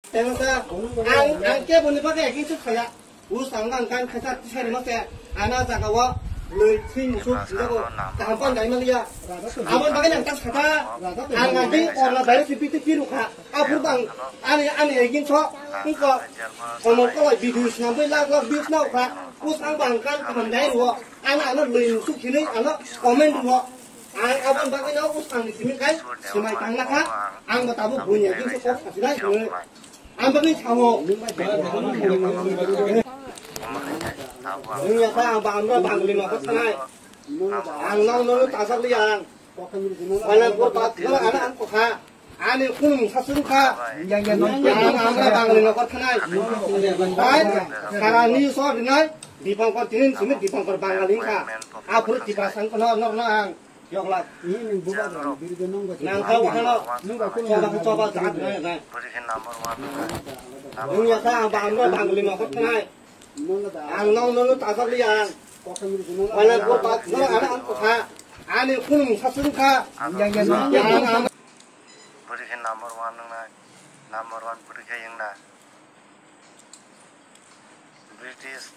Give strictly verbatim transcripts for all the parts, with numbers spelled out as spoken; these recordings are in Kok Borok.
Tengsa, ang, ang keboni bagwi against khlaiya. Us ang ang kan khaisa tisari mase, ana jaga o lwi thwi musuk sinjago, kaham pan dai maliya. Aboni bagwi ang ta sakha, ang agi orna dai si piti kiru kha. Aphur bang, ani, ani against so, ingko, komor kolai video sinambai lak lak views nao kha. Us ang bang kan kaham dai ruo, ana, ana lwi musuk sinwi, ana comment ruo. Ang aboni bagwi no us ang ni simi kai, simai tang lakha, ang bo tabuk bunya against so kok sasinai hinwi. Ang bagwi sao. Nwng ya sa ang ba amra bangli nokot sanai. Ang nong nong tasak li ang. Wala ko ta ko ana ang ko kha. Ani kun sa sung kha. Ang amra bangli nokot sanai. Bai, karani so dinai. Dipangkor tinin simi Dipangkor Bangali kha. Aphuru Tiprasa ang kono nor na ang. Yokla. Ini buka dong, biri dong nunggu. Nang kau kano. Nunggu aku choba nunggu. Choba jat nai nai. Bwrwi khe number one wngnai. Nwng ya sa ang ba amra bangli nokot nai. Ang nong nong tasak li ang. Wala ko ta ko ana ang ko kha. Ani kun sa sung kha. Yang yang yang. Bwrwi khe number one wngnai. Number one bwrwi khe wngna. British,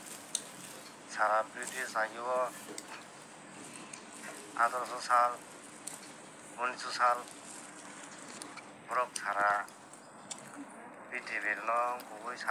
sara British agio athroso sal, unisho sal, borok sara prithibi no kubui sal.